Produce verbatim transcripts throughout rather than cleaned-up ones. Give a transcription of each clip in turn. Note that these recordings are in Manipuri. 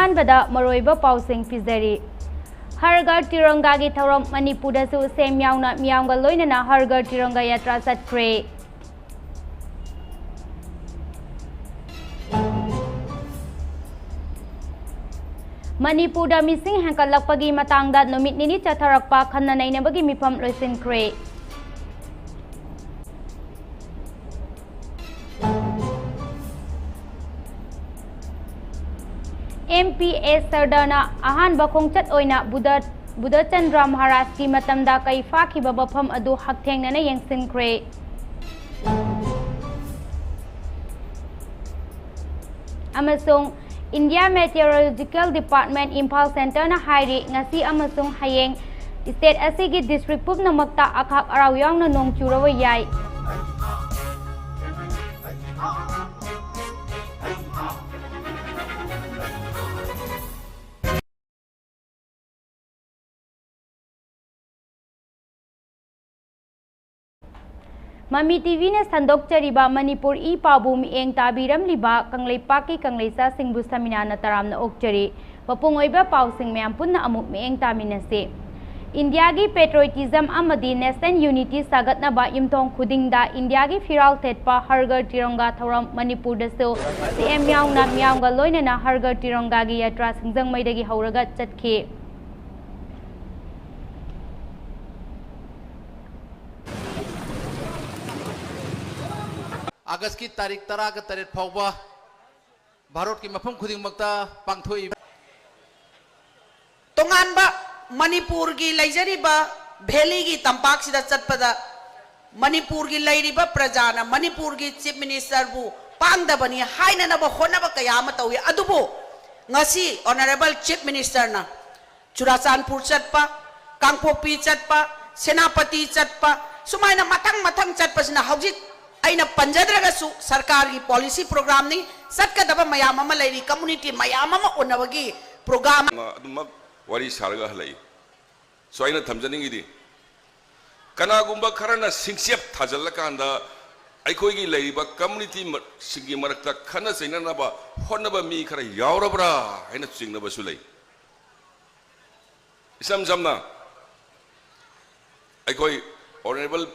ꯑꯍꯥꯟꯕꯗ ꯃꯔꯨꯑꯣꯏꯕ ꯄꯥꯎꯁꯤꯡ ꯄꯤꯖꯔꯤ꯫ ꯍꯔ ꯘꯔ ꯇꯤꯔꯪꯒꯥꯒꯤ ꯊꯧꯔꯝ ꯃꯅꯤꯄꯨꯔꯗꯁꯨ ꯁꯦꯝ ꯌꯥꯎꯅ ꯃꯤꯌꯥꯝꯒ ꯂꯣꯏꯅꯅ ꯍꯔ ꯘꯔ ꯇꯤꯔꯪꯒꯥ ꯌꯥꯇ꯭ꯔꯥ ꯆꯠꯈ꯭ꯔꯦ꯫ ꯃꯅꯤꯄꯨꯔꯗ ꯃꯤꯁꯤꯡ ꯍꯦꯟꯒꯠꯂꯛꯄꯒꯤ ꯃꯇꯥꯡꯗ ꯅꯨꯃꯤꯠ ꯅꯤꯅꯤ ꯆꯠꯊꯔꯛꯄ ꯈꯟꯅ ꯅꯩꯅꯕꯒꯤ ꯃꯤꯐꯝ ꯂꯣꯏꯁꯤꯟꯈ꯭ꯔꯦ꯫ ꯑꯦꯝ ꯄꯤ ꯑꯦꯁ ꯁꯔꯗꯔꯅ ꯑꯍꯥꯟꯕ ꯈꯣꯡꯆꯠ ꯑꯣꯏꯅ ꯕꯨꯙ, ꯕꯨꯙꯆꯟꯗ꯭ꯔ ꯃꯍꯥꯔꯥꯖꯀꯤ ꯃꯇꯝꯗ ꯀꯩ ꯐꯥꯈꯤꯕ ꯃꯐꯝ ꯑꯗꯨ ꯍꯛꯊꯦꯡꯅꯅ ꯌꯦꯡꯁꯤꯟꯈ꯭ꯔꯦ꯫ ꯑꯃꯁꯨꯡ India Meteorological Department ꯏꯝꯐꯥꯜ ꯁꯦꯟꯇꯔꯅ ꯍꯥꯏꯔꯤ, ꯉꯁꯤ ꯑꯃꯁꯨꯡ ꯍꯌꯦꯡ state ꯑꯁꯤꯒꯤ district ꯄꯨꯝꯅꯃꯛꯇ ꯑꯈꯥꯛ ꯑꯔꯥꯎ ꯌꯥꯎꯅ ꯅꯣꯡ ꯆꯨꯔꯕ ꯌꯥꯏ꯫ ꯃꯃꯤ ꯇꯤꯚꯤꯅ ꯁꯟꯗꯣꯛꯆꯔꯤꯕ ꯃꯅꯤꯄꯨꯔ ꯏ ꯄꯥꯎꯕꯨ ꯃꯤꯠꯌꯦꯡ ꯇꯥꯕꯤꯔꯝꯂꯤꯕ ꯀꯪꯂꯩꯄꯥꯛꯀꯤ ꯀꯪꯂꯩꯆꯥꯁꯤꯡꯕꯨ ꯁꯃꯤꯅꯥꯅ ꯇꯔꯥꯝꯅ ꯑꯣꯛꯆꯔꯤ꯫ ꯃꯄꯨꯡ ꯑꯣꯏꯕ ꯄꯥꯎꯁꯤꯡ ꯃꯌꯥꯝ ꯄꯨꯟꯅ ꯑꯃꯨꯛ ꯃꯤꯠꯌꯦꯡ ꯇꯥꯃꯤꯟꯅꯁꯤ꯫ ꯏꯟꯗꯤꯌꯥꯒꯤ patriotism ꯑꯃꯗꯤ national unity ꯁꯥꯒꯠꯅꯕ ꯌꯨꯝꯊꯣꯡ ꯈꯨꯗꯤꯡꯗ ꯏꯟꯗꯤꯌꯥꯒꯤ ꯐꯤꯔꯥꯜ ꯊꯦꯠꯄ ꯍꯔ ꯘꯔ ꯇꯤꯔꯪꯒꯥ ꯊꯧꯔꯝ ꯃꯅꯤꯄꯨꯔꯗꯁꯨ ꯁꯤ ꯑꯦꯝ ꯌꯥꯎꯅ ꯃꯤꯌꯥꯝꯒ ꯂꯣꯏꯅꯅ ꯍꯔ ꯘꯔ ꯇꯤꯔꯪꯒꯥꯒꯤ ꯌꯥꯇ꯭ꯔꯥ ꯁꯤꯡꯖꯃꯩꯗꯒꯤ ꯍꯧꯔꯒ ꯆꯠꯈꯤ꯫ ꯑꯥꯒꯁꯀꯤ ꯇꯥꯔꯤꯛ ꯇꯔꯥꯒ ꯇꯔꯦꯠ ꯐꯥꯎꯕ ꯚꯥꯔꯠꯀꯤ ꯃꯐꯝ ꯈꯨꯗꯤꯡꯃꯛꯇ ꯄꯥꯡꯊꯣꯛꯏ꯫ ꯇꯣꯉꯥꯟꯕ ꯃꯅꯤꯄꯨꯔꯒꯤ ꯂꯩꯖꯔꯤꯕ valleyꯒꯤ ꯇꯝꯄꯥꯛꯁꯤꯗ ꯆꯠꯄꯗ ꯃꯅꯤꯄꯨꯔꯒꯤ ꯂꯩꯔꯤꯕ ꯄ꯭ꯔꯖꯥꯅ ꯃꯅꯤꯄꯨꯔꯒꯤ Chief Ministerꯕꯨ ꯄꯥꯡꯗꯕꯅꯤ ꯍꯥꯏꯅꯅꯕ ꯍꯣꯠꯅꯕ ꯀꯌꯥ ꯑꯃ ꯇꯧꯏ꯫ ꯑꯗꯨꯕꯨ ꯉꯁꯤ Honourable Chief Ministerꯅ ꯆꯨꯔꯥꯆꯥꯟꯄꯨꯔ ꯆꯠꯄ, ꯀꯥꯡꯄꯣꯛꯄꯤ ꯆꯠꯄ, ꯁꯦꯅꯥꯄꯇꯤ ꯆꯠꯄ, ꯁꯨꯃꯥꯏꯅ ꯃꯊꯪ ꯃꯊꯪ ꯆꯠꯄꯁꯤꯅ ꯍꯧꯖꯤꯛ ꯑꯩꯅ ꯄꯟꯖꯗ꯭ꯔꯒꯁꯨ ꯁꯔꯀꯥꯔꯒꯤ policy programꯅꯤ, ꯆꯠꯀꯗꯕ ꯃꯌꯥꯝ ꯑꯃ ꯂꯩꯔꯤ, community ꯃꯌꯥꯝ ꯑꯃ ꯎꯅꯕꯒꯤ program꯫ ꯑꯗꯨꯃꯛ ꯋꯥꯔꯤ ꯁꯥꯔꯒ ꯍꯜꯂꯛꯏ꯫ So ꯑꯩꯅ ꯊꯝꯖꯅꯤꯡꯉꯤꯗꯤ, ꯀꯅꯥꯒꯨꯝꯕ ꯈꯔꯅ ꯁꯤꯡꯆꯦꯞ ꯊꯥꯖꯤꯜꯂꯀꯥꯟꯗ ꯑꯩꯈꯣꯏꯒꯤ ꯂꯩꯔꯤꯕ ꯀꯝꯃ꯭ꯌꯨꯅꯤꯇꯤ ꯃ-, ꯁꯤꯡꯒꯤ ꯃꯔꯛꯇ ꯈꯠꯅ ꯆꯩꯅꯅꯕ ꯍꯣꯠꯅꯕ ꯃꯤ ꯈꯔ ꯌꯥꯎꯔꯕ꯭ꯔꯥ ꯍꯥꯏꯅ ꯆꯤꯡꯅꯕꯁꯨ ꯂꯩ꯫ ꯏꯁꯝ ꯁꯝꯅ, ꯑꯩꯈꯣꯏ ꯑꯣꯅꯔꯦꯕꯜ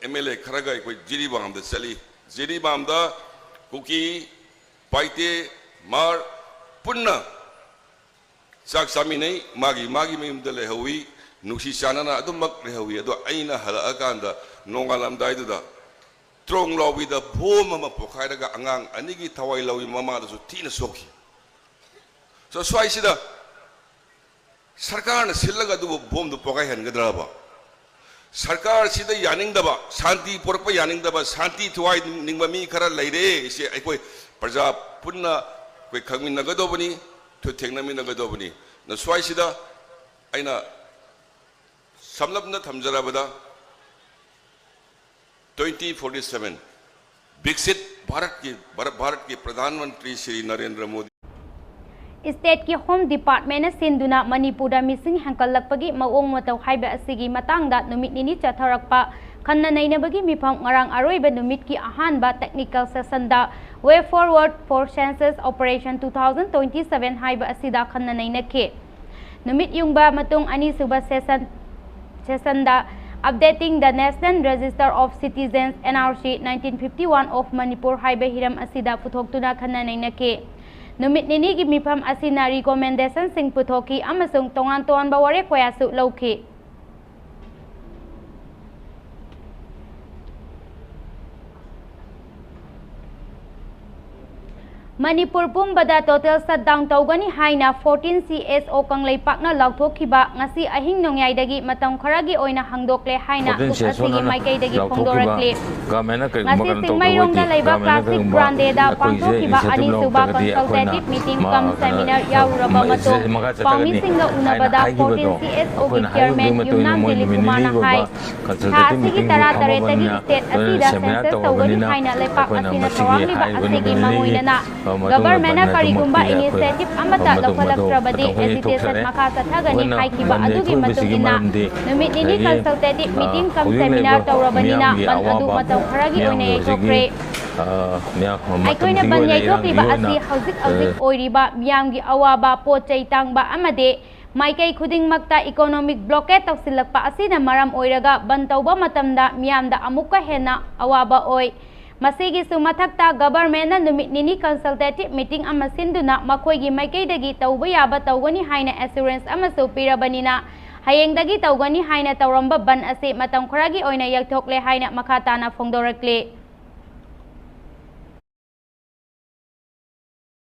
ꯑꯦꯝ ꯑꯦꯜ ꯑꯦ ꯈꯔꯒ ꯑꯩꯈꯣꯏ ꯖꯤꯔꯤꯕꯥꯝꯗ ꯆꯠꯂꯤ꯫ ꯖꯤꯔꯤꯕꯥꯝꯗ ꯀꯨꯀꯤ, ꯄꯥꯏꯇꯦ, ꯃꯥꯔ ꯄꯨꯟꯅ ꯆꯥꯛ ꯆꯥꯃꯤꯟꯅꯩ, ꯃꯥꯒꯤ ꯃꯥꯒꯤ ꯃꯌꯨꯝꯗ ꯂꯩꯍꯧꯏ, ꯅꯨꯡꯁꯤ ꯆꯥꯟꯅꯅ ꯑꯗꯨꯃꯛ ꯂꯩꯍꯧꯏ꯫ ꯑꯗꯣ ꯑꯩꯅ ꯍꯜꯂꯛꯑꯀꯥꯟꯗ ꯅꯣꯡꯉꯥꯜꯂꯝꯗꯥꯏꯗꯨꯗ ꯇ꯭ꯔꯣꯡ ꯂꯥꯎꯕꯤꯗ ꯕꯣꯝ ꯑꯃ ꯄꯣꯈꯥꯏꯔꯒ ꯑꯉꯥꯡ ꯑꯅꯤꯒꯤ ꯊꯋꯥꯏ ꯂꯧꯏ, ꯃꯃꯥꯗꯁꯨ ꯊꯤꯅ ꯁꯣꯛꯈꯤ꯫ ꯁꯣ-, ꯁ꯭ꯋꯥꯏꯁꯤꯗ ꯁꯔꯀꯥꯔꯅ ꯁꯤꯜꯂꯒ ꯑꯗꯨꯕꯨ ꯕꯣꯝꯗꯨ ꯄꯣꯈꯥꯏꯍꯟꯒꯗ꯭ꯔꯕ? ꯁꯔꯀꯥꯔꯁꯤꯗ ꯌꯥꯅꯤꯡꯗꯕ, ꯁꯥꯟꯇꯤ ꯄꯨꯔꯛꯄ ꯌꯥꯅꯤꯡꯗꯕ, ꯁꯥꯟꯇꯤ ꯊꯋꯥꯏ ꯅꯤꯡꯕ ꯃꯤ ꯈꯔ ꯂꯩꯔꯦ꯫ ꯁꯤ ꯑꯩꯈꯣꯏ ꯄ꯭ꯔꯖꯥ ꯄꯨꯟꯅ ꯑꯩꯈꯣꯏ ꯈꯪꯃꯤꯟꯅꯒꯗꯧꯕꯅꯤ, ꯊꯨ ꯊꯦꯡꯅꯃꯤꯟꯅꯒꯗꯧꯕꯅꯤ꯫ ꯑꯗꯨꯅ ꯁ꯭ꯋꯥꯏꯁꯤꯗ ꯑꯩꯅ ꯁꯝꯂꯞꯅ ꯊꯝꯖꯔꯕꯗ, twenty forty-seven, ꯕꯤꯛꯁꯤꯠ ꯚꯥꯔꯠꯀꯤ, ꯚꯥꯔꯠ, ꯚꯥꯔꯠꯀꯤ ꯄ꯭ꯔꯙꯥꯟ ꯃꯟꯇ꯭ꯔꯤ ꯁ꯭ꯔꯤ ꯅꯔꯦꯟꯗ꯭ꯔ ꯃꯣꯗꯤ꯫ ꯏꯁꯇꯦꯠꯀꯤ ꯍꯣꯝ ꯗꯤꯄꯥꯔꯠꯃꯦꯟꯅ ꯁꯤꯟꯗꯨꯅ ꯃꯅꯤꯄꯨꯔꯗ ꯃꯤꯁꯤꯡ ꯍꯦꯟꯒꯠꯂꯛꯄꯒꯤ ꯃꯑꯣꯡ ꯃꯇꯧ ꯍꯥꯏꯕ ꯑꯁꯤꯒꯤ ꯃꯇꯥꯡꯗ ꯅꯨꯃꯤꯠ ꯅꯤꯅꯤ ꯆꯠꯊꯔꯛꯄ ꯈꯟꯅ ꯅꯩꯅꯕꯒꯤ ꯃꯤꯐꯝ ꯉꯔꯥꯡ ꯑꯔꯣꯏꯕ ꯅꯨꯃꯤꯠꯀꯤ ꯑꯍꯥꯟꯕ technical session the Way Forward for Census Operation two thousand twenty-seven ꯍꯥꯏꯕ ꯑꯁꯤꯗ ꯈꯟꯅ ꯅꯩꯅꯈꯤ꯫ ꯅꯨꯃꯤꯠ ꯌꯨꯡꯕ ꯃꯇꯨꯡ ꯑꯅꯤꯁꯨꯕ session, session the Updating the National Register of Citizens, N R C, nineteen fifty-one of Manipur ꯍꯥꯏꯕ ꯍꯤꯔꯝ ꯑꯁꯤꯗ ꯄꯨꯊꯣꯛꯇꯨꯅ ꯈꯟꯅ ꯅꯩꯅꯈꯤ꯫ ꯅꯨꯃꯤꯠ ꯅꯤꯅꯤꯒꯤ ꯃꯤꯐꯝ ꯑꯁꯤꯅ recommendation ꯁꯤꯡ ꯄꯨꯊꯣꯛꯈꯤ ꯑꯃꯁꯨꯡ ꯇꯣꯉꯥꯟ ꯇꯣꯉꯥꯟꯕ ꯋꯥꯔꯦꯞ ꯀꯌꯥꯁꯨ ꯂꯧꯈꯤ꯫ ꯃꯅꯤꯄꯨꯔ ꯄꯨꯝꯕꯗ total shutdown ꯇꯧꯒꯅꯤ ꯍꯥꯏꯅ fourteen C S O ꯀꯪꯂꯩꯄꯥꯛꯅ ꯂꯥꯎꯊꯣꯛꯈꯤꯕ ꯉꯁꯤ ꯑꯍꯤꯡ ꯅꯣꯡꯌꯥꯏꯗꯒꯤ ꯃꯇꯝ ꯈꯔꯒꯤ ꯑꯣꯏꯅ ꯍꯥꯡꯗꯣꯛꯂꯦ ꯍꯥꯏꯅ fourteen group C S O ꯑꯁꯤꯒꯤ ꯅ ꯃꯥꯏꯀꯩꯗꯒꯤ ꯂꯥꯎꯊꯣꯛꯈꯤꯕ ꯐꯣꯡꯗꯣꯔꯛꯂꯤ꯫ ꯒꯃꯦꯟꯅ ꯀꯩꯒꯨꯝꯕ ꯉꯁꯤ ꯀꯩꯅꯣ ꯇꯧꯗꯕ ꯆꯤꯡꯃꯩꯔꯣꯡꯗ ꯑꯣꯏꯗꯤ ꯂꯩꯕ ꯒꯃꯦꯟꯅ classic ꯀꯩꯒꯨꯝꯕ grande ꯗ ꯑꯩꯈꯣꯏꯁꯦ ꯄꯥꯡꯊꯣꯛꯈꯤꯕ initiative ꯑꯅꯤꯁꯨꯕ ꯂꯧꯔꯒꯗꯤ ꯑꯩꯈꯣꯏꯅ consultative meeting cum seminar ꯌꯥꯎꯔꯨꯔꯕ ꯃꯇꯨꯡ ꯃꯈꯥ ꯄꯥꯎꯃꯤꯁꯤꯡꯒ ꯆꯠꯊꯒꯅꯤ ꯎꯅꯕꯗ ꯍꯥꯏꯅ fourteen ꯍꯥꯏꯈꯤꯕꯗꯣ C S O ꯒꯤ ꯑꯩꯈꯣꯏꯅ ꯍꯥꯏꯔꯤꯕ chairman ꯃꯇꯨꯡ ꯏꯟꯅ ꯌꯨꯝꯅꯥꯝ ꯃꯣꯏ ꯅꯨꯃꯤꯠ ꯗꯤꯂꯤꯞ ꯀꯨꯃꯥꯔꯅ ꯅꯤꯅꯤꯒꯤ ꯍꯥꯏ, ꯑꯣꯏꯕ ꯊꯥ consultative ꯑꯁꯤꯒꯤ meeting ꯗꯨ ꯇꯔꯥ ꯐꯝꯃꯕꯅꯤꯅ ꯇꯔꯦꯠꯇꯒꯤ state ꯂꯣꯏꯅꯅ ꯑꯁꯤꯗ seminar census ꯇꯧꯕꯅꯤꯅ ꯇꯧꯒꯅꯤ ꯍꯥꯏꯅ ꯂꯩꯄꯥꯛ ꯑꯩꯈꯣꯏꯅ ꯑꯁꯤꯅ ꯃꯁꯤꯒꯤ ꯊꯧꯔꯥꯡꯂꯤꯕ ꯍꯥꯏꯔꯤꯕ ꯑꯁꯤꯒꯤ ꯅꯨꯃꯤꯠ ꯅꯤꯅꯤꯒꯤ ꯃꯔꯨꯑꯣꯏꯅ ꯑꯩꯈꯣꯏꯅ ꯊꯥ ꯑꯁꯤꯒꯤ ꯒꯚꯔꯟꯃꯦꯟꯠꯅ ꯀꯔꯤꯒꯨꯝꯕ ꯏꯅꯤꯁꯤꯌꯦꯇꯤꯚ ꯑꯃꯠꯇ ꯂꯧꯈꯠꯂꯛꯇ꯭ꯔꯕꯗꯤ ꯑꯦꯖꯤꯇꯦꯁꯟ ꯃꯈꯥ ꯆꯠꯊꯒꯅꯤ ꯍꯥꯏꯈꯤꯕ ꯑꯗꯨꯒꯤ ꯃꯇꯨꯡ ꯏꯟꯅ ꯅꯨꯃꯤꯠ ꯅꯤꯅꯤ ꯀꯟꯁꯜꯇꯦꯇꯤꯚ ꯃꯤꯇꯤꯡ ꯀꯝ ꯁꯦꯃꯤꯅꯥꯔ ꯇꯧꯔꯕꯅꯤꯅ ꯕꯟ ꯑꯗꯨ ꯃꯇꯝ ꯈꯔꯒꯤ ꯑꯣꯏꯅ ꯌꯩꯊꯣꯛꯈ꯭ꯔꯦ꯫ ꯑꯩꯈꯣꯏꯅ ꯕꯟ ꯌꯩꯊꯣꯛꯂꯤꯕ ꯑꯁꯤ ꯍꯧꯖꯤꯛ ꯍꯧꯖꯤꯛ ꯑꯣꯏꯔꯤꯕ ꯃꯤꯌꯥꯝꯒꯤ ꯑꯋꯥꯕ, ꯄꯣꯠ ꯆꯩ ꯇꯥꯡꯕ ꯑꯃꯗꯤ ꯃꯥꯏꯀꯩ ꯈꯨꯗꯤꯡꯃꯛꯇ ꯏꯀꯣꯅꯣꯃꯤꯛ ꯕ꯭ꯂꯣꯀꯦꯠ ꯇꯧꯁꯤꯜꯂꯛꯄ ꯑꯁꯤꯅ ꯃꯔꯝ ꯑꯣꯏꯔꯒ ꯕꯟ ꯇꯧꯕ ꯃꯇꯝꯗ ꯃꯤꯌꯥꯝꯗ ꯑꯃꯨꯛꯀ ꯍꯦꯟꯅ ꯑꯋꯥꯕ ꯑꯣꯏ꯫ ꯃꯁꯤꯒꯤꯁꯨ ꯃꯊꯛꯇ ꯒꯚꯔꯟꯃꯦꯟꯠꯅ ꯅꯨꯃꯤꯠ ꯅꯤꯅꯤ ꯀꯟꯁꯜꯇꯦꯇꯤꯚ ꯃꯤꯇꯤꯡ ꯑꯃ ꯁꯤꯟꯗꯨꯅ ꯃꯈꯣꯏꯒꯤ ꯃꯥꯏꯀꯩꯗꯒꯤ ꯇꯧꯕ ꯌꯥꯕ ꯇꯧꯒꯅꯤ ꯍꯥꯏꯅ ꯑꯦꯁꯨꯔꯦꯟꯁ ꯑꯃꯁꯨ ꯄꯤꯔꯕꯅꯤꯅ ꯍꯌꯦꯡꯗꯒꯤ ꯇꯧꯒꯅꯤ ꯍꯥꯏꯅ ꯇꯧꯔꯝꯕ ꯕꯟ ꯑꯁꯤ ꯃꯇꯝ ꯈꯔꯒꯤ ꯑꯣꯏꯅ ꯌꯩꯊꯣꯛꯂꯦ ꯍꯥꯏꯅ ꯃꯈꯥ ꯇꯥꯅ ꯐꯣꯡꯗꯣꯔꯛꯂꯤ꯫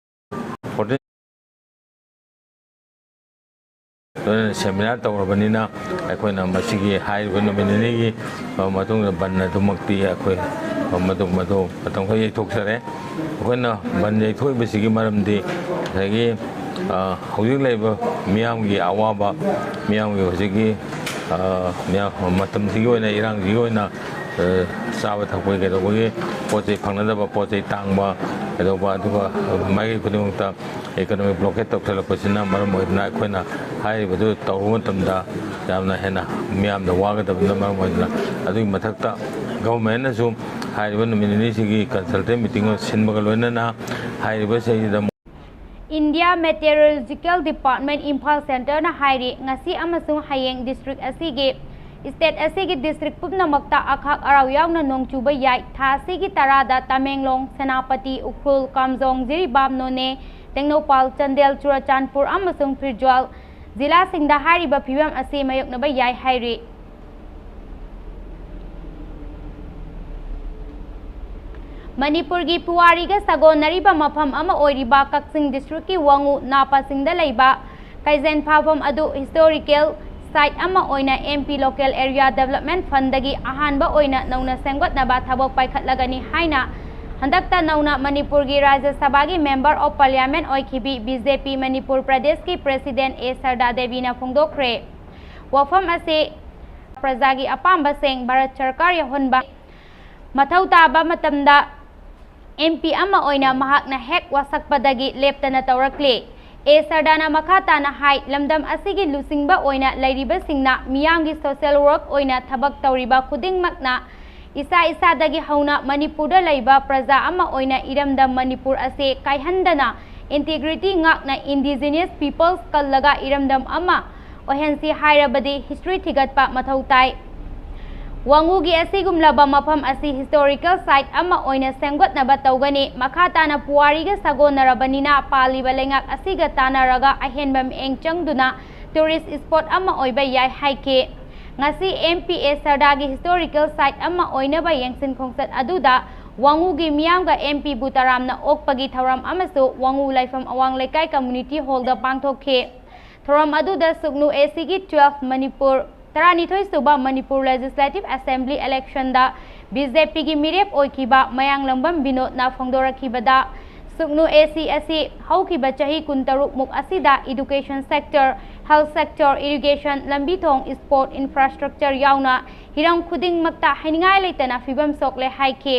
ꯂꯣꯏꯅꯅ ꯁꯦꯃꯤꯅꯥꯔ ꯇꯧꯔꯕꯅꯤꯅ ꯑꯩꯈꯣꯏꯅ ꯃꯁꯤꯒꯤ ꯍꯥꯏꯔꯤꯕ ꯅꯨꯃꯤꯠ ꯅꯤꯅꯤꯒꯤ ꯃꯇꯨꯡꯗ ꯕꯟ ꯑꯗꯨꯃꯛꯇꯤ ꯑꯩꯈꯣꯏ ꯃꯗꯨ ꯃꯗꯨ ꯃꯇꯝ ꯈꯔ ꯌꯩꯊꯣꯛꯆꯔꯦ꯫ ꯑꯩꯈꯣꯏꯅ ꯕꯟ ꯌꯩꯊꯣꯛꯏꯕꯁꯤꯒꯤ ꯃꯔꯝꯗꯤ ꯉꯁꯥꯏꯒꯤ, ꯑ, ꯍꯧꯖꯤꯛ ꯂꯩꯔꯤꯕ ꯃꯤꯌꯥꯝꯒꯤ ꯑꯋꯥꯕ, ꯃꯤꯌꯥꯝꯒꯤ ꯍꯧꯖꯤꯛꯀꯤ, ꯑ, ꯃꯤꯌꯥꯝ, ꯃꯇꯝꯁꯤꯒꯤ ꯑꯣꯏꯅ, ꯏꯔꯥꯡꯁꯤꯒꯤ ꯑꯣꯏꯅ, ꯑ, ꯆꯥꯕ ꯊꯛꯄꯒꯤ ꯀꯩꯗꯧꯕꯒꯤ ꯄꯣꯠ ꯆꯩ ꯐꯪꯅꯗꯕ, ꯄꯣꯠ ꯆꯩ ꯇꯥꯡꯕ ꯀꯩꯗꯧꯕ, ꯑꯗꯨꯒ ꯃꯥꯏꯀꯩ ꯈꯨꯗꯤꯡꯃꯛꯇ ꯏꯀꯣꯅꯣꯃꯤꯛ ꯕ꯭ꯂꯣꯀꯦꯠ ꯇꯧꯁꯜꯂꯛꯄꯁꯤꯅ ꯃꯔꯝ ꯑꯣꯏꯗꯨꯅ ꯑꯩꯈꯣꯏꯅ ꯍꯥꯏꯔꯤꯕꯗꯨ ꯇꯧꯕ ꯃꯇꯝꯗ ꯌꯥꯝꯅ ꯍꯦꯟꯅ ꯃꯤꯌꯥꯝꯗ ꯋꯥꯒꯗꯕꯅ ꯃꯔꯝ ꯑꯣꯏꯗꯨꯅ, ꯑꯗꯨꯒꯤ ꯃꯊꯛꯇ ꯒꯚꯔꯟꯃꯦꯟꯠꯅꯁꯨ ꯍꯥꯏꯔꯤꯕ ꯅꯨꯃꯤꯠ ꯅꯤꯅꯤꯁꯤꯒꯤ ꯀꯟꯁꯜꯇꯦꯟ ꯃꯤꯇꯤꯡ ꯑꯃ ꯁꯤꯟꯕꯒ ꯂꯣꯏꯅꯅ ꯍꯥꯏꯔꯤꯕ ꯆꯍꯤꯗ ꯏꯟꯗꯤꯌꯥ ꯃꯦꯇꯤꯑꯣꯔꯣꯂꯣꯖꯤꯀꯦꯜ ꯗꯤꯄꯥꯔꯠꯃꯦꯟꯠ ꯏꯝꯐꯥꯜ ꯁꯦꯟꯇꯔꯅ ꯍꯥꯏꯔꯤ, ꯉꯁꯤ ꯑꯃꯁꯨꯡ ꯍꯌꯦꯡ ꯗꯤꯁꯇ꯭ꯔꯤꯛ ꯑꯁꯤꯒꯤ, ꯁ꯭ꯇꯦꯠ ꯑꯁꯤꯒꯤ ꯗꯤꯁꯇ꯭ꯔꯤꯛ ꯄꯨꯝꯅꯃꯛꯇ ꯑꯈꯥꯛ ꯑꯔꯥꯎ ꯌꯥꯎꯅ ꯅꯣꯡ ꯆꯨꯕ ꯌꯥꯏ꯫ ꯊꯥ ꯑꯁꯤꯒꯤ ꯇꯔꯥꯗ ꯇꯃꯦꯡꯂꯣꯡ, ꯁꯦꯅꯥꯄꯇꯤ, ꯎꯈ꯭ꯔꯨꯜ, ꯀꯥꯝꯖꯣꯡ, ꯖꯤꯔꯤꯕꯥꯝ, ꯅꯣꯅꯦ, ꯇꯦꯡꯅꯧꯄꯥꯜ, ꯆꯥꯟꯗꯦꯜ, ꯆꯨꯔꯆꯥꯟꯄꯨꯔ ꯑꯃꯁꯨꯡ ꯐꯤꯔꯖ꯭ꯋꯥꯜ ꯖꯤꯂꯥꯁꯤꯡꯗ ꯍꯥꯏꯔꯤꯕ ꯐꯤꯕꯝ ꯑꯁꯤ ꯃꯥꯌꯣꯛꯅꯕ ꯌꯥꯏ ꯍꯥꯏꯔꯤ꯫ ꯃꯅꯤꯄꯨꯔꯒꯤ ꯄꯨꯋꯥꯔꯤꯒ ꯁꯥꯒꯣꯟꯅꯔꯤꯕ ꯃꯐꯝ ꯑꯃ ꯑꯣꯏꯔꯤꯕ ꯀꯛꯆꯤꯡ ꯗꯤꯁꯇ꯭ꯔꯤꯛꯀꯤ ꯋꯥꯉꯨ ꯅꯥꯄꯥꯁꯤꯡꯗ ꯂꯩꯕ ꯀꯩꯖꯦꯟ ꯐꯥꯎꯐꯝ ꯑꯗꯨ ꯍꯤꯁꯇꯣꯔꯤꯀꯦꯜ ꯁꯥꯏꯠ ꯑꯃ ꯑꯣꯏꯅ M P local area development ꯐꯟꯗꯒꯤ ꯑꯍꯥꯟꯕ ꯑꯣꯏꯅ ꯅꯧꯅ ꯁꯦꯝꯒꯠꯅꯕ ꯊꯕꯛ ꯄꯥꯏꯈꯠꯂꯒꯅꯤ ꯍꯥꯏꯅ ꯍꯟꯗꯛꯇ ꯅꯧꯅ ꯃꯅꯤꯄꯨꯔꯒꯤ ꯔꯥꯖ꯭ꯌ ꯁꯚꯥꯒꯤ ꯃꯦꯝꯕꯔ ꯑꯣꯐ ꯄꯥꯔꯂꯤꯌꯥꯃꯦꯟꯠ ꯑꯣꯏꯈꯤꯕꯤ ꯕꯤ ꯖꯦ ꯄꯤ ꯃꯅꯤꯄꯨꯔ ꯄ꯭ꯔꯗꯦꯁꯀꯤ ꯄ꯭ꯔꯦꯁꯤꯗꯦꯟꯠ ꯑꯦ ꯁꯔꯗꯥ ꯗꯦꯕꯤꯅ ꯐꯣꯡꯗꯣꯛꯈ꯭ꯔꯦ꯫ ꯋꯥꯐꯝ ꯑꯁꯤ ꯄ꯭ꯔꯖꯥꯒꯤ ꯑꯄꯥꯝꯕꯁꯤꯡ ꯚꯥꯔꯠ ꯁꯔꯀꯥꯔ ꯌꯧꯍꯟꯕ ꯃꯊꯧ ꯇꯥꯕ ꯃꯇꯝꯗ ꯑꯦꯝ ꯄꯤ ꯑꯃ ꯑꯣꯏꯅ ꯃꯍꯥꯛꯅ ꯍꯦꯛ ꯋꯥꯁꯛꯄꯗꯒꯤ ꯂꯦꯞꯇꯅ ꯇꯧꯔꯛꯂꯤ꯫ ꯑꯦ ꯁꯔꯗꯥꯅ ꯃꯈꯥ ꯇꯥꯅ ꯍꯥꯏ, ꯂꯝꯗꯝ ꯑꯁꯤꯒꯤ ꯂꯨꯆꯤꯡꯕ ꯑꯣꯏꯅ ꯂꯩꯔꯤꯕꯁꯤꯡꯅ ꯃꯤꯌꯥꯝꯒꯤ ꯁꯣꯁꯤꯌꯦꯜ ꯋꯥꯔꯛ ꯑꯣꯏꯅ ꯊꯕꯛ ꯇꯧꯔꯤꯕ ꯈꯨꯗꯤꯡꯃꯛꯅ ꯏꯁꯥ ꯏꯁꯥꯗꯒꯤ ꯍꯧꯅ ꯃꯅꯤꯄꯨꯔꯗ ꯂꯩꯕ ꯄ꯭ꯔꯖꯥ ꯑꯃ ꯑꯣꯏꯅ ꯏꯔꯝꯗꯝ ꯃꯅꯤꯄꯨꯔ ꯑꯁꯤ ꯀꯥꯏꯍꯟꯗꯅ ꯏꯟꯇꯤꯒ꯭ꯔꯤꯇꯤ ꯉꯥꯛꯅ ꯏꯟꯗꯤꯖꯤꯅꯁ ꯄꯤꯄꯜꯁ ꯀꯜꯂꯒ ꯏꯔꯝꯗꯝ ꯑꯃ ꯑꯣꯏꯍꯟꯁꯤ ꯍꯥꯏꯔꯕꯗꯤ ꯍꯤꯁꯇ꯭ꯔꯤ ꯊꯤꯒꯠꯄ ꯃꯊꯧ ꯇꯥꯏ꯫ ꯋꯥꯉꯨꯒꯤ ꯑꯁꯤꯒꯨꯝꯂꯕ ꯃꯐꯝ ꯑꯁꯤ ꯍꯤꯁꯇꯣꯔꯤꯀꯦꯜ ꯁꯥꯏꯠ ꯑꯃ ꯑꯣꯏꯅ ꯁꯦꯝꯒꯠꯅꯕ ꯇꯧꯒꯅꯤ꯫ ꯃꯈꯥ ꯇꯥꯅ ꯄꯨꯋꯥꯔꯤꯒ ꯁꯥꯒꯣꯟꯅꯔꯕꯅꯤꯅ ꯄꯥꯜꯂꯤꯕ ꯂꯩꯉꯥꯛ ꯑꯁꯤꯒ ꯇꯥꯟꯅꯔꯒ ꯑꯍꯦꯟꯕ ꯃꯤꯠꯌꯦꯡ ꯆꯪꯗꯨꯅ ꯇꯨꯔꯤꯁ ꯁ꯭ꯄꯣꯠ ꯑꯃ ꯑꯣꯏꯕ ꯌꯥꯏ ꯍꯥꯏꯈꯤ꯫ ꯉꯁꯤ ꯑꯦꯝ ꯄꯤ ꯑꯦ ꯁꯔꯗꯥꯒꯤ ꯍꯤꯁꯇꯣꯔꯤꯀꯦꯜ ꯁꯥꯏꯠ ꯑꯃ ꯑꯣꯏꯅꯕ ꯌꯦꯡꯁꯤꯟ ꯈꯣꯡꯆꯠ ꯑꯗꯨꯗ ꯋꯥꯉꯨꯒꯤ ꯃꯤꯌꯥꯝꯒ ꯑꯦꯝ ꯄꯤꯕꯨ ꯇꯔꯥꯝꯅ ꯑꯣꯛꯄꯒꯤ ꯊꯧꯔꯝ ꯑꯃꯁꯨ ꯋꯥꯉꯨ ꯂꯥꯏꯐꯝ ꯑꯋꯥꯡ ꯂꯩꯀꯥꯏ ꯀꯝꯃ꯭ꯌꯨꯅꯤꯇꯤ ꯍꯣꯜꯗ ꯄꯥꯡꯊꯣꯛꯈꯤ꯫ ꯊꯧꯔꯝ ꯑꯗꯨꯗ ꯁꯨꯛꯅꯨ ꯑꯦ ꯁꯤꯒꯤ ꯇꯨꯋꯦꯜꯐ ꯃꯅꯤꯄꯨꯔ, ꯇꯔꯥꯅꯤꯊꯣꯏ ꯁꯨꯕ ꯃꯅꯤꯄꯨꯔ ꯂꯦꯖꯤꯁꯂꯦꯇꯤꯚ ꯑꯦꯁꯦꯝꯕ꯭ꯂꯤ ꯏꯂꯦꯛꯁꯟꯗ ꯕꯤ ꯖꯦ ꯄꯤꯒꯤ ꯃꯤꯔꯦꯞ ꯑꯣꯏꯈꯤꯕ ꯃꯌꯥꯡꯂꯝꯕꯝ ꯕꯤꯅꯣꯗꯅ ꯐꯣꯡꯗꯣꯔꯛꯈꯤꯕꯗ, ꯁꯨꯛꯅꯨ ꯑꯦ ꯁꯤ ꯑꯁꯤ ꯍꯧꯈꯤꯕ ꯆꯍꯤ ꯀꯨꯟꯇꯔꯨꯛ ꯃꯨꯛ ꯑꯁꯤꯗ education sector, health sector, irrigation, ꯂꯝꯕꯤ ꯊꯣꯡ, ꯁ꯭ꯄꯣꯔꯠ ꯏꯟꯐ꯭ꯔꯥꯁ꯭ꯇ꯭ꯔꯛꯆꯔ ꯌꯥꯎꯅ ꯍꯤꯔꯝ ꯈꯨꯗꯤꯡꯃꯛꯇ ꯍꯥꯏꯅꯤꯡꯉꯥꯏ ꯂꯩꯇꯅ ꯐꯤꯕꯝ ꯁꯣꯛꯂꯦ ꯍꯥꯏꯈꯤ꯫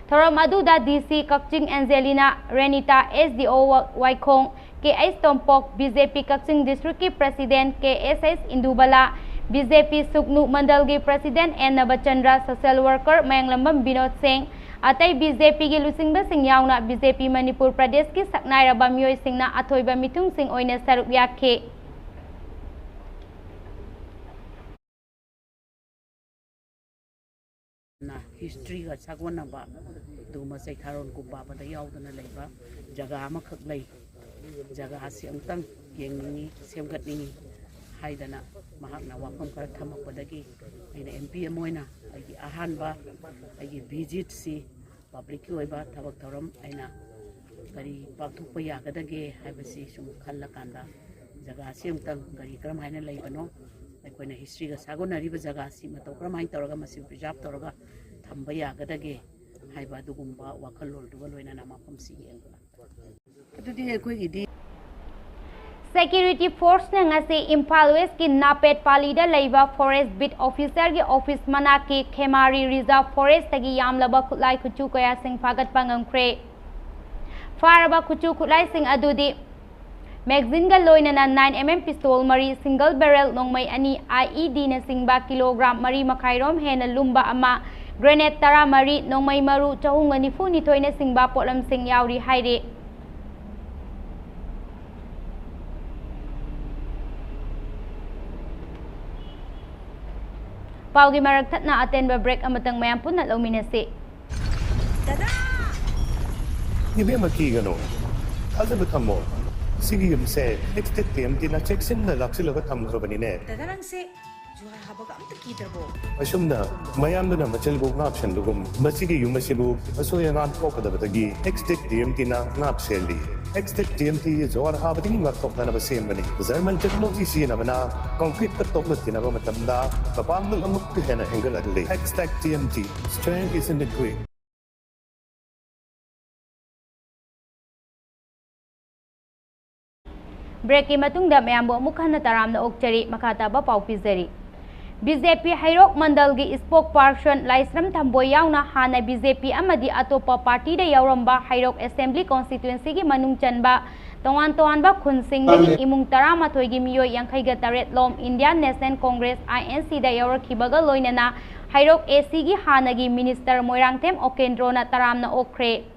ꯊꯧꯔꯝ ꯑꯗꯨꯗ ꯗꯤ ꯁꯤ ꯀꯛꯆꯤꯡ ꯑꯦꯟꯖꯦꯂꯤꯅꯥ, ꯔꯦꯅꯤꯇꯥ, S D O Waikhong, K H Tompok, B J P Kakching ꯗꯤꯁꯇ꯭ꯔꯤꯛꯀꯤ president K S H Indubala, B J P Sugnu ꯃꯟꯗꯜꯒꯤ president N Nabachandra, social worker Mayanglambam Binod Singh, ꯑꯇꯩ ꯕꯤ ꯖꯦ ꯄꯤꯒꯤ ꯂꯨꯆꯤꯡꯕꯁꯤꯡ ꯌꯥꯎꯅ ꯕꯤ ꯖꯦ ꯄꯤ ꯃꯅꯤꯄꯨꯔ ꯄ꯭ꯔꯗꯦꯁꯀꯤ ꯁꯛꯅꯥꯏꯔꯕ ꯃꯤꯑꯣꯏꯁꯤꯡꯅ ꯑꯊꯣꯏꯕ ꯃꯤꯊꯨꯡꯁꯤꯡ ꯑꯣꯏꯅ ꯁꯔꯨꯛ ꯌꯥꯈꯤ꯫ ꯍꯤꯁꯇ꯭ꯔꯤꯒ ꯁꯥꯒꯣꯟꯅꯕ ꯑꯗꯨꯒꯨꯝꯕ ꯆꯩꯊꯥꯔꯣꯟ ꯀꯨꯝꯕꯥꯕꯗ ꯌꯥꯎꯗꯅ ꯂꯩꯕ ꯖꯒꯥ ꯑꯃꯈꯛ ꯂꯩ꯫ ꯖꯒꯥ ꯑꯁꯤ ꯑꯃꯨꯛꯇꯪ ꯌꯦꯡꯅꯤꯡꯉꯤ, ꯁꯦꯝꯒꯠꯅꯤꯡꯉꯤ ꯍꯥꯏꯗꯅ ꯃꯍꯥꯛꯅ ꯋꯥꯐꯝ ꯈꯔ ꯊꯝꯃꯛꯄꯗꯒꯤ ꯑꯩꯅ ꯑꯦꯝ ꯄꯤ ꯑꯃ ꯑꯣꯏꯅ ꯑꯩꯒꯤ ꯑꯍꯥꯟꯕ ꯑꯩꯒꯤ ꯚꯤꯖꯤꯠꯁꯤ ꯄꯕ꯭ꯂꯤꯛꯀꯤ ꯑꯣꯏꯕ ꯊꯕꯛ ꯊꯧꯔꯝ ꯑꯩꯅ ꯀꯔꯤ ꯄꯥꯡꯊꯣꯛꯄ ꯌꯥꯒꯗꯒꯦ ꯍꯥꯏꯕꯁꯤ ꯁꯨꯝ ꯈꯜꯂꯀꯥꯟꯗ ꯖꯒꯥꯁꯤ ꯑꯃꯨꯛꯇꯪ ꯀꯔꯤ ꯀꯔꯝ ꯍꯥꯏꯅ ꯂꯩꯕꯅꯣ, ꯑꯩꯈꯣꯏꯅ ꯍꯤꯁꯇ꯭ꯔꯤꯒ ꯁꯥꯒꯣꯟꯅꯔꯤꯕ ꯖꯒꯥꯁꯤ ꯃꯇꯧ ꯀꯔꯝ ꯍꯥꯏꯅ ꯇꯧꯔꯒ ꯃꯁꯤ ꯄ꯭ꯔꯤꯖꯥꯔꯚ ꯇꯧꯔꯒ ꯊꯝꯕ ꯌꯥꯒꯗꯒꯦ ꯍꯥꯏꯕ ꯑꯗꯨꯒꯨꯝꯕ ꯋꯥꯈꯜꯂꯣꯟꯗꯨꯒ ꯂꯣꯏꯅꯅ ꯃꯐꯝꯁꯤ ꯌꯦꯡꯕ ꯂꯥꯛꯄ꯫ ꯑꯗꯨꯗꯤ ꯑꯩꯈꯣꯏꯒꯤꯗꯤ Security Force ꯅ ꯉꯁꯤ ꯏꯝꯐꯥꯜ West ꯀꯤ ꯅꯥꯄꯦꯠ ꯄꯥꯂꯤꯗ ꯂꯩꯕ Forest Beat Officer ꯒꯤ office ꯃꯅꯥꯛꯀꯤ ꯈꯦꯃꯥꯔꯤ Reserve Forest ꯇꯒꯤ ꯌꯥꯝꯂꯕ ꯈꯨꯠꯂꯥꯏ ꯈꯨꯠꯁꯨ ꯀꯌꯥꯁꯤꯡ ꯐꯥꯒꯠꯄ ꯉꯝꯈ꯭ꯔꯦ꯫ ꯐꯥꯔꯕ ꯈꯨꯠꯁꯨ ꯈꯨꯠꯂꯥꯏꯁꯤꯡ ꯑꯗꯨꯗꯤ magazine ꯒ ꯂꯣꯏꯅꯅ nine M M pistol ꯃꯔꯤ, single barrel ꯅꯣꯡꯃꯩ ꯑꯅꯤ, I E D ꯅꯆꯤꯡꯕ kilogram ꯃꯔꯤ ꯃꯈꯥꯏ ꯔꯣꯝ ꯍꯦꯟꯅ ꯂꯨꯝꯕ ꯑꯃ, grenade ꯇꯔꯥꯃꯔꯤ, ꯅꯣꯡꯃꯩ ꯃꯔꯨ ꯆꯍꯨꯝꯒ ꯅꯤꯐꯨ ꯅꯤꯊꯣꯏꯅꯆꯤꯡꯕ ꯄꯣꯠꯂꯝꯁꯤꯡ ꯌꯥꯎꯔꯤ ꯍꯥꯏꯔꯤ꯫ ꯄꯥꯎꯒꯤ ꯃꯔꯛ ꯊꯠꯅ ꯑꯇꯦꯟꯕ break ꯑꯃꯇꯪ ꯃꯌꯥꯝ ꯄꯨꯟꯅ ꯂꯧꯃꯤꯟꯅꯁꯤ꯫ ꯏꯕꯦꯝꯃ, ꯀꯤꯒꯅꯨ, ꯊꯥꯖꯕ ꯊꯝꯃꯣ꯫ ꯁꯤꯒꯤ ꯌꯨꯝꯁꯦ Extech T M T ꯅ ꯆꯦꯛꯁꯤꯟꯅ ꯂꯥꯛꯁꯤꯜꯂꯒ ꯊꯝꯈ꯭ꯔꯕꯅꯤꯅꯦ꯫ ꯗꯥꯗꯥ, ꯅꯪꯁꯦ ꯖꯨꯍꯥꯔ ꯍꯥꯕꯒ ꯑꯝꯇ ꯀꯤꯗ꯭ꯔꯕꯣ? ꯑꯁꯨꯝꯅ ꯃꯌꯥꯝꯗꯨꯅ ꯃꯆꯤꯜꯕꯨ ꯉꯥꯛꯁꯦꯟꯕꯒꯨꯝ, ꯃꯁꯤꯒꯤ ꯌꯨꯝ ꯑꯁꯤꯕꯨ ꯑꯁꯣꯏ ꯑꯉꯥꯝ ꯊꯣꯛꯀꯗꯕꯗꯒꯤ Extech T M T ꯅ ꯉꯥꯛ ꯁꯦꯜꯂꯤ꯫ Extech T M T ꯖꯨꯍꯥꯔ ꯍꯥꯕꯗꯒꯤ ꯉꯥꯛꯊꯣꯛꯅꯅꯕ ꯁꯦꯝꯕꯅꯤ꯫ German technology ꯁꯤꯖꯤꯟꯅꯕꯅ concrete ꯇ ꯇꯣꯛꯂꯛꯈꯤꯅꯕ ꯃꯇꯝꯗ ꯃꯄꯥꯡꯒꯜ ꯑꯃꯨꯛꯀ ꯍꯦꯟꯅ ꯍꯦꯟꯒꯠꯍꯜꯂꯤ꯫ Extech T M T, strength is in the grit. Break ꯀꯤ ꯃꯇꯨꯡꯗ ꯃꯌꯥꯝꯕꯨ ꯑꯃꯨꯛ ꯍꯟꯅ ꯇꯔꯥꯝꯅ ꯑꯣꯛꯆꯔꯤ꯫ ꯃꯈꯥ ꯇꯥꯕ ꯄꯥꯎ ꯄꯤꯖꯔꯤ꯫ B J P ꯍꯩꯔꯣꯛ ꯃꯟꯗꯜꯒꯤ spokesperson ꯂꯥꯏꯁ꯭ꯔꯝ ꯊꯝꯕꯣꯏ ꯌꯥꯎꯅ ꯍꯥꯟꯅ B J P ꯑꯃꯗꯤ ꯑꯇꯣꯞꯄ party ꯗ ꯌꯥꯎꯔꯝꯕ ꯍꯩꯔꯣꯛ Assembly Constituency ꯒꯤ ꯃꯅꯨꯡ ꯆꯟꯕ ꯇꯣꯉꯥꯟ ꯇꯣꯉꯥꯟꯕ ꯈꯨꯟꯁꯤꯡꯗꯒꯤ ꯏꯃꯨꯡ ꯇꯔꯥꯃꯥꯊꯣꯏꯒꯤ ꯃꯤꯑꯣꯏ ꯌꯥꯡꯈꯩꯒ ꯇꯔꯦꯠ ꯂꯣꯝ Indian National Congress, I N C ꯗ ꯌꯥꯎꯔꯛꯈꯤꯕꯒ ꯂꯣꯏꯅꯅ ꯍꯩꯔꯣꯛ A C ꯒꯤ ꯍꯥꯟꯅꯒꯤ minister ꯃꯣꯏꯔꯥꯡꯊꯦꯝ ꯎꯀꯦꯟꯗ꯭ꯔꯣꯅ ꯇꯔꯥꯝꯅ ꯑꯣꯛꯈ꯭ꯔꯦ꯫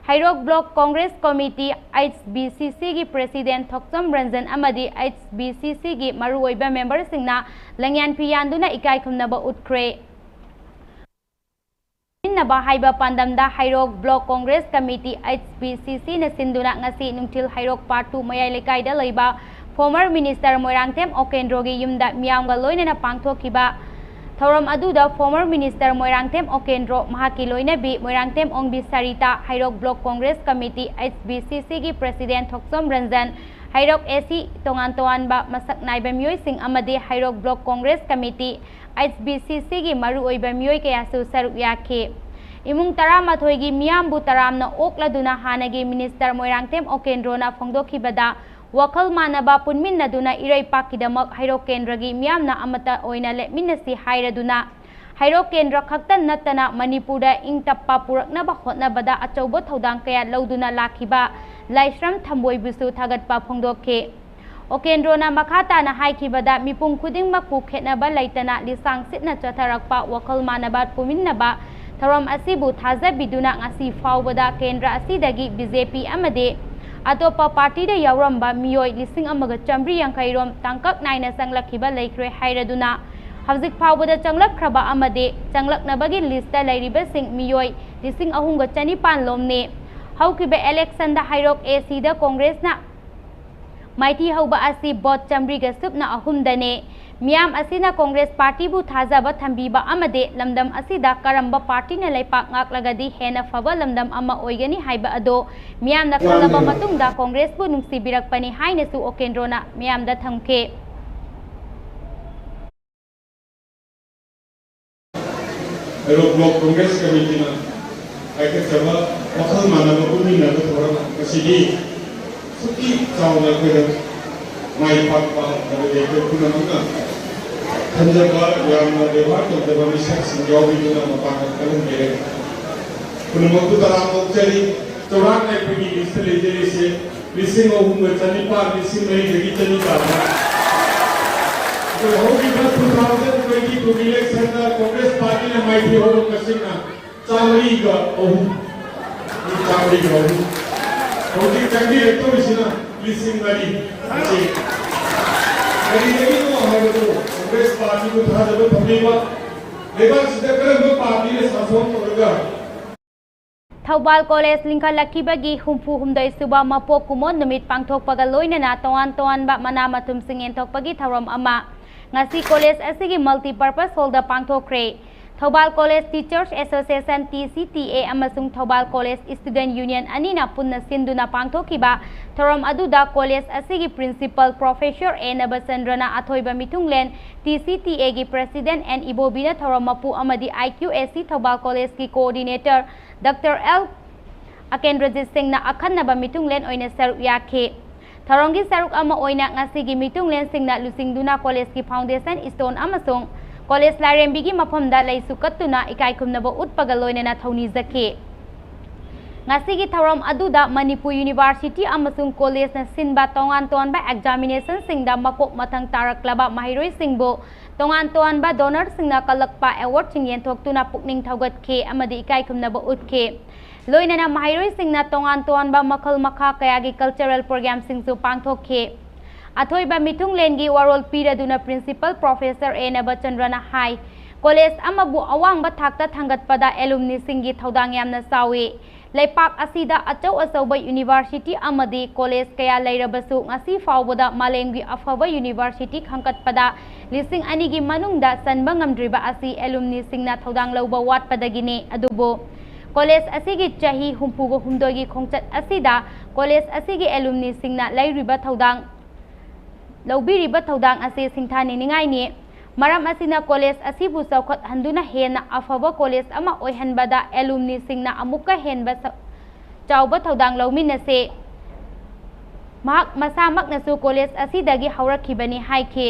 ꯍꯩꯔꯣꯛ Block Congress Committee, H B C C ꯒꯤ President ꯊꯣꯛꯆꯣꯝ ꯔꯟꯖꯟ ꯑꯃꯗꯤ H B C C ꯒꯤ ꯃꯔꯨꯑꯣꯏꯕ member ꯁꯤꯡꯅ ꯂꯪꯌꯥꯟ ꯐꯤ ꯌꯥꯟꯗꯨꯅ ꯏꯀꯥꯏꯈꯨꯝꯅꯕ ꯎꯠꯈ꯭ꯔꯦ꯫ ꯈꯨꯟꯅꯕ ꯍꯥꯏꯕ ꯄꯥꯟꯗꯝꯗ ꯍꯩꯔꯣꯛ Block Congress Committee, H B C C ꯅ ꯁꯤꯟꯗꯨꯅ ꯉꯁꯤ ꯅꯨꯡꯊꯤꯜ ꯍꯩꯔꯣꯛ Part two ꯃꯌꯥꯏ ꯂꯩꯀꯥꯏꯗ ꯂꯩꯕ former minister ꯃꯣꯏꯔꯥꯡꯊꯦꯝ ꯎꯀꯦꯟꯗ꯭ꯔꯣꯒꯤ ꯌꯨꯝꯗ ꯃꯤꯌꯥꯝꯒ ꯂꯣꯏꯅꯅ ꯄꯥꯡꯊꯣꯛꯈꯤꯕ ꯊꯧꯔꯝ ꯑꯗꯨꯗ former minister ꯃꯣꯏꯔꯥꯡꯊꯦꯝ ꯎꯀꯦꯟꯗ꯭ꯔꯣ, ꯃꯍꯥꯛꯀꯤ ꯂꯣꯏꯅꯕꯤ ꯃꯣꯏꯔꯥꯡꯊꯦꯝ ꯑꯣꯡꯕꯤ ꯁꯔꯤꯇꯥ, ꯍꯩꯔꯣꯛ Block Congress Committee, H B C C ꯒꯤ President Thokchom Ranjan, Heirok A C ꯇꯣꯉꯥꯟ ꯇꯣꯉꯥꯟꯕ ꯃꯁꯛ ꯅꯥꯏꯕ ꯃꯤꯑꯣꯏꯁꯤꯡ ꯑꯃꯗꯤ ꯍꯩꯔꯣꯛ Block Congress Committee, H B C C ꯒꯤ ꯃꯔꯨꯑꯣꯏꯕ ꯃꯤꯑꯣꯏ ꯀꯌꯥꯁꯨ ꯁꯔꯨꯛ ꯌꯥꯈꯤ꯫ ꯏꯃꯨꯡ ꯇꯔꯥꯃꯥꯊꯣꯏꯒꯤ ꯃꯤꯌꯥꯝꯕꯨ ꯇꯔꯥꯝꯅ ꯑꯣꯛꯂꯗꯨꯅ ꯍꯥꯟꯅꯒꯤ minister ꯃꯣꯏꯔꯥꯡꯊꯦꯝ ꯎꯀꯦꯟꯗ꯭ꯔꯣꯅ ꯐꯣꯡꯗꯣꯛꯈꯤꯕꯗ, ꯋꯥꯈꯜ ꯃꯥꯟꯅꯕ ꯄꯨꯟꯃꯤꯟꯅꯗꯨꯅ ꯏꯔꯩꯄꯥꯛꯀꯤꯗꯃꯛ ꯍꯩꯔꯣꯛ ꯀꯦꯟꯗ꯭ꯔꯒꯤ ꯃꯤꯌꯥꯝꯅ ꯑꯃꯠꯇ ꯑꯣꯏꯅ ꯂꯦꯞꯃꯤꯟꯅꯁꯤ ꯍꯥꯏꯔꯗꯨꯅ ꯍꯩꯔꯣꯛ ꯀꯦꯟꯗ꯭ꯔ ꯈꯛꯇ ꯅꯠꯇꯅ ꯃꯅꯤꯄꯨꯔꯗ ꯏꯪ ꯇꯞꯄ ꯄꯨꯔꯛꯅꯕ ꯍꯣꯠꯅꯕꯗ ꯑꯆꯧꯕ ꯊꯧꯗꯥꯡ ꯀꯌꯥ ꯂꯧꯗꯨꯅ ꯂꯥꯛꯈꯤꯕ ꯂꯥꯏꯁ꯭ꯔꯝ ꯊꯝꯕꯣꯏꯕꯨꯁꯨ ꯊꯥꯒꯠꯄ ꯐꯣꯡꯗꯣꯛꯈꯤ꯫ ꯑꯣꯀꯦꯟꯗ꯭ꯔꯣꯅ ꯃꯈꯥ ꯇꯥꯅ ꯍꯥꯏꯈꯤꯕꯗ, ꯃꯤꯄꯨꯝ ꯈꯨꯗꯤꯡꯃꯛꯄꯨ ꯈꯦꯠꯅꯕ ꯂꯩꯇꯅ ꯂꯤꯁꯥꯡ ꯁꯤꯠꯅ ꯆꯠꯊꯔꯛꯄ ꯋꯥꯈꯜ ꯃꯥꯟꯅꯕ ꯄꯨꯃꯤꯟꯅꯕ ꯊꯧꯔꯝ ꯑꯁꯤꯕꯨ ꯊꯥꯖꯕꯤꯗꯨꯅ ꯉꯁꯤ ꯐꯥꯎꯕꯗ ꯀꯦꯟꯗ꯭ꯔ ꯑꯁꯤꯗꯒꯤ ꯕꯤ ꯖꯦ ꯄꯤ ꯑꯃꯗꯤ ꯑꯇꯣꯞꯄ ꯄꯥꯔꯇꯤꯗ ꯌꯥꯎꯔꯝꯕ ꯃꯤꯑꯣꯏ ꯂꯤꯁꯤꯡ ꯑꯃꯒ ꯆꯥꯃꯔꯤ ꯌꯥꯡꯈꯩ ꯔꯣꯝ ꯇꯥꯡꯀꯛ ꯅꯥꯏꯅ ꯆꯪꯂꯛꯈꯤꯕ ꯂꯩꯈ꯭ꯔꯦ ꯍꯥꯏꯔꯗꯨꯅ, ꯍꯧꯖꯤꯛ ꯐꯥꯎꯕꯗ ꯆꯪꯂꯛꯈ꯭ꯔꯕ ꯑꯃꯗꯤ ꯆꯪꯂꯛꯅꯕꯒꯤ ꯂꯤꯁꯇ ꯂꯩꯔꯤꯕꯁꯤꯡ ꯃꯤꯑꯣꯏ ꯂꯤꯁꯤꯡ ꯑꯍꯨꯝꯒ ꯆꯅꯤꯄꯥꯟ ꯂꯣꯝꯅꯤ꯫ ꯍꯧꯈꯤꯕ ꯏꯂꯦꯛꯁꯟꯗ ꯍꯩꯔꯣꯛ ꯑꯦ ꯁꯤꯗ ꯀꯣꯡꯒ꯭ꯔꯦꯁꯅ ꯃꯥꯏꯊꯤ ꯍꯧꯕ ꯑꯁꯤ ꯚꯣꯠ ꯆꯥꯃꯔꯤꯒ ꯁꯨꯞꯅ ꯑꯍꯨꯝꯗꯅꯤ꯫ ꯃꯤꯌꯥꯝ ꯑꯁꯤꯅ ꯀꯣꯡꯒ꯭ꯔꯦꯁ ꯄꯥꯔꯇꯤꯕꯨ ꯊꯥꯖꯕ ꯊꯝꯕꯤꯕ ꯑꯃꯗꯤ ꯂꯝꯗꯝ ꯑꯁꯤꯗ ꯀꯔꯝꯕ ꯄꯥꯔꯇꯤꯅ ꯂꯩꯄꯥꯛ ꯉꯥꯛꯂꯒꯗꯤ ꯍꯦꯟꯅ ꯐꯕ ꯂꯝꯗꯝ ꯑꯃ ꯑꯣꯏꯒꯅꯤ ꯍꯥꯏꯕ ꯑꯗꯨ ꯃꯤꯌꯥꯝꯅ ꯈꯜꯂꯕ ꯃꯇꯨꯡꯗ ꯀꯣꯡꯒ꯭ꯔꯦꯁꯄꯨ ꯅꯨꯡꯁꯤꯕꯤꯔꯛꯄꯅꯤ ꯍꯥꯏꯅꯁꯨ ꯑꯣꯀꯦꯟꯗ꯭ꯔꯣꯅ ꯃꯤꯌꯥꯝꯗ ꯊꯝꯈꯤ꯫ ꯍꯩꯔꯣꯛ ꯕ꯭ꯂꯣꯛ ꯀꯣꯡꯒ꯭ꯔꯦꯁ ꯀꯃꯤꯇꯤꯅ ꯄꯥꯏꯈꯠꯆꯕ ꯋꯥꯈꯜ ꯃꯥꯟꯅꯕ ꯄꯨꯟꯃꯤꯟꯅꯕ ꯊꯧꯔꯝ ꯉꯁꯤꯗꯤ ꯁꯨꯛꯀꯤ ꯆꯥꯎꯅ ꯑꯩꯈꯣꯏꯗ ꯃꯥꯏ ꯄꯥꯛꯄ, ꯍꯥꯏꯕꯗꯤ ꯑꯩꯈꯣꯏ ꯄꯨꯝꯅꯃꯛꯅ ꯈꯟꯖꯕ, ꯌꯥꯝꯅ ꯕꯦꯕꯥꯔ ꯇꯧꯖꯕ ꯃꯤꯁꯛꯁꯤꯡ ꯌꯥꯎꯕꯤꯗꯨꯅ ꯃꯄꯥꯡꯒꯜ ꯀꯜꯍꯟꯕꯤꯔꯦ꯫ ꯄꯨꯝꯅꯃꯛꯄꯨ ꯇꯔꯥꯝꯅ ꯑꯣꯛꯆꯔꯤ꯫ ꯆꯥꯎꯔꯥꯛꯅ ꯑꯩꯈꯣꯏꯒꯤ ꯂꯤꯁꯇ ꯂꯩꯖꯔꯤꯁꯦ ꯂꯤꯁꯤꯡ ꯑꯍꯨꯝꯒ ꯆꯅꯤꯄꯥꯟ, ꯂꯤꯁꯤꯡ ꯃꯔꯤꯗꯒꯤ ꯆꯅꯤ ꯇꯥꯕ꯫ ꯑꯗꯣ ꯍꯧꯈꯤꯕ two thousand twenty two election ꯗ ꯀꯣꯡꯒ꯭ꯔꯦꯁ ꯄꯥꯔꯇꯤꯅ ꯃꯥꯏꯊꯤ ꯍꯧꯔꯛꯄꯁꯤꯅ ꯆꯥꯃꯔꯤꯒ ꯑꯍꯨꯝ꯫ ꯆꯥꯃꯔꯤꯒ ꯑꯍꯨꯝ꯫ ꯍꯧꯖꯤꯛ ꯆꯪꯕꯤꯔꯛꯇꯧꯔꯤꯁꯤꯅ ꯂꯤꯁꯤꯡ ꯃꯔꯤ꯫ ꯑꯁꯤ ꯀꯔꯤꯗꯒꯤꯅꯣ ꯍꯥꯏꯕꯗꯨ ꯀꯣꯡꯒ꯭ꯔꯦꯁ ꯄꯥꯔꯇꯤꯕꯨ ꯊꯥꯖꯕ ꯊꯝꯕꯤꯕ, ꯂꯩꯕꯥꯛꯁꯤꯗ ꯀꯔꯝꯕ ꯄꯥꯔꯇꯤꯅ ꯁꯥꯁꯣꯟ ꯇꯧꯔꯒ ꯊꯧꯕꯥꯜ ꯀꯣꯂꯦꯖ ꯂꯤꯡꯈꯠꯂꯛꯈꯤꯕꯒꯤ ꯍꯨꯝꯐꯨ ꯍꯨꯝꯗꯣꯏ ꯁꯨꯕ ꯃꯄꯣꯛ ꯀꯨꯝꯑꯣꯟ ꯅꯨꯃꯤꯠ ꯄꯥꯡꯊꯣꯛꯄꯒ ꯂꯣꯏꯅꯅ ꯇꯣꯉꯥꯟ ꯇꯣꯉꯥꯟꯕ ꯃꯅꯥ ꯃꯊꯨꯝꯁꯤꯡ ꯌꯦꯟꯊꯣꯛꯄꯒꯤ ꯊꯧꯔꯝ ꯑꯃ ꯉꯁꯤ ꯀꯣꯂꯦꯖ ꯑꯁꯤꯒꯤ multipurpose hall ꯗ ꯄꯥꯡꯊꯣꯛꯈ꯭ꯔꯦ꯫ Thoubal college Teachers Association, T C T A, ꯑꯃꯁꯨꯡ ꯊꯧꯕꯥꯜ ꯀꯣꯂꯦꯖ Student Union ꯑꯅꯤꯅ ꯄꯨꯟꯅ ꯁꯤꯟꯗꯨꯅ ꯄꯥꯡꯊꯣꯛꯈꯤꯕ ꯊꯧꯔꯝ ꯑꯗꯨꯗ ꯀꯣꯂꯦꯖ ꯑꯁꯤꯒꯤ Principal Professor A ꯅꯕꯆꯟꯗ꯭ꯔꯅ ꯑꯊꯣꯏꯕ ꯃꯤꯊꯨꯡꯂꯦꯟ, T C T A ꯒꯤ President N ꯏꯕꯣꯕꯤꯅ ꯊꯧꯔꯝ ꯃꯄꯨ ꯑꯃꯗꯤ I Q A C Thoubal ꯀꯣꯂꯦꯖꯀꯤ Coordinator Doctor L ꯑꯀꯦꯟꯗ꯭ꯔꯖꯤꯠ ꯁꯤꯡꯅ ꯑꯈꯟꯅꯕ ꯃꯤꯊꯨꯡꯂꯦꯟ ꯑꯣꯏꯅ ꯁꯔꯨꯛ ꯌꯥꯈꯤ꯫ ꯊꯧꯔꯝꯒꯤ ꯁꯔꯨꯛ ꯑꯃ ꯑꯣꯏꯅ ꯉꯁꯤꯒꯤ ꯃꯤꯊꯨꯡꯂꯦꯟꯁꯤꯡꯅ ꯂꯨꯆꯤꯡꯗꯨꯅ ꯀꯣꯂꯦꯖꯀꯤ foundation stone ꯑꯃꯁꯨꯡ ꯀꯣꯂꯦꯖ ꯂꯥꯏꯔꯦꯝꯕꯤꯒꯤ ꯃꯐꯝꯗ ꯂꯩꯁꯨ ꯀꯠꯇꯨꯅ ꯏꯀꯥꯏ ꯈꯨꯝꯅꯕ ꯎꯠꯄꯒ ꯂꯣꯏꯅꯅ ꯊꯧꯅꯤꯖꯈꯤ꯫ ꯉꯁꯤꯒꯤ ꯊꯧꯔꯝ ꯑꯗꯨꯗ ꯃꯅꯤꯄꯨꯔ ꯌꯨꯅꯤꯚꯔꯁꯤꯇꯤ ꯑꯃꯁꯨꯡ ꯀꯣꯂꯦꯖꯅ ꯁꯤꯟꯕ ꯇꯣꯉꯥꯟ ꯇꯣꯉꯥꯟꯕ examinationꯁꯤꯡꯗ ꯃꯀꯣꯛ ꯃꯊꯪ ꯇꯥꯔꯛꯂꯕ ꯃꯍꯩꯔꯣꯏꯁꯤꯡꯕꯨ ꯇꯣꯉꯥꯟ ꯇꯣꯉꯥꯟꯕ donorꯁꯤꯡꯅ ꯀꯜꯂꯛꯄ awardꯁꯤꯡ ꯌꯦꯟꯊꯣꯛꯇꯨꯅ ꯄꯨꯛꯅꯤꯡ ꯊꯧꯒꯠꯈꯤ ꯑꯃꯗꯤ ꯏꯀꯥꯏ ꯈꯨꯝꯅꯕ ꯎꯠꯈꯤ꯫ ꯂꯣꯏꯅꯅ ꯃꯍꯩꯔꯣꯏꯁꯤꯡꯅ ꯇꯣꯉꯥꯟ ꯇꯣꯉꯥꯟꯕ ꯃꯈꯜ ꯃꯈꯥ ꯀꯌꯥꯒꯤ cultural programmeꯁꯤꯡꯁꯨ ꯄꯥꯡꯊꯣꯛꯈꯤ꯫ ꯑꯊꯣꯏꯕ ꯃꯤꯊꯨꯡꯂꯦꯟꯒꯤ ꯋꯥꯔꯣꯜ ꯄꯤꯔꯗꯨꯅ Principal Professor ꯑꯦ ꯅꯕꯆꯟꯗ꯭ꯔꯅ ꯍꯥꯏ, ꯀꯣꯂꯦꯖ ꯑꯃꯕꯨ ꯑꯋꯥꯡꯕ ꯊꯥꯛꯇ ꯊꯥꯡꯒꯠꯄꯗ alumniꯁꯤꯡꯒꯤ ꯊꯧꯗꯥꯡ ꯌꯥꯝꯅ ꯆꯥꯎꯏ꯫ ꯂꯩꯄꯥꯛ ꯑꯁꯤꯗ ꯑꯆꯧ ꯑꯆꯧꯕ ꯌꯨꯅꯤꯚꯔꯁꯤꯇꯤ ꯑꯃꯗꯤ ꯀꯣꯂꯦꯖ ꯀꯌꯥ ꯂꯩꯔꯕꯁꯨ, ꯉꯁꯤ ꯐꯥꯎꯕꯗ ꯃꯥꯂꯦꯝꯒꯤ ꯑꯐꯕ ꯌꯨꯅꯤꯚꯔꯁꯤꯇꯤ ꯈꯟꯒꯠꯄꯗ ꯂꯤꯁꯤꯡ ꯑꯅꯤꯒꯤ ꯃꯅꯨꯡꯗ ꯆꯟꯕ ꯉꯝꯗ꯭ꯔꯤꯕ ꯑꯁꯤ alumniꯁꯤꯡꯅ ꯊꯧꯗꯥꯡ ꯂꯧꯕ ꯋꯥꯠꯄꯗꯒꯤꯅꯤ꯫ ꯑꯗꯨꯕꯨ ꯀꯣꯂꯦꯖ ꯑꯁꯤꯒꯤ ꯆꯍꯤ ꯍꯨꯝꯐꯨꯒ ꯍꯨꯝꯗꯣꯏꯒꯤ ꯈꯣꯡꯆꯠ ꯑꯁꯤꯗ ꯀꯣꯂꯦꯖ ꯑꯁꯤꯒꯤ alumniꯁꯤꯡꯅ ꯂꯩꯔꯤꯕ ꯊꯧꯗꯥꯡ, ꯂꯧꯕꯤꯔꯤꯕ ꯊꯧꯗꯥꯡ ꯑꯁꯤ ꯁꯤꯡꯊꯥꯅꯤꯡꯅꯤꯡꯉꯥꯏꯅꯤ꯫ ꯃꯔꯝ ꯑꯁꯤꯅ ꯀꯣꯂꯦꯖ ꯑꯁꯤꯕꯨ ꯆꯥꯎꯈꯠꯍꯟꯗꯨꯅ ꯍꯦꯟꯅ ꯑꯐꯕ ꯀꯣꯂꯦꯖ ꯑꯃ ꯑꯣꯏꯍꯟꯕꯗ alumniꯁꯤꯡꯅ ꯑꯃꯨꯛꯀ ꯍꯦꯟꯕ ꯁ-, ꯆꯥꯎꯕ ꯊꯧꯗꯥꯡ ꯂꯧꯃꯤꯟꯅꯁꯦ꯫ ꯃꯍꯥꯛ ꯃꯁꯥꯃꯛꯅꯁꯨ ꯀꯣꯂꯦꯖ ꯑꯁꯤꯗꯒꯤ ꯍꯧꯔꯛꯈꯤꯕꯅꯤ ꯍꯥꯏꯈꯤ꯫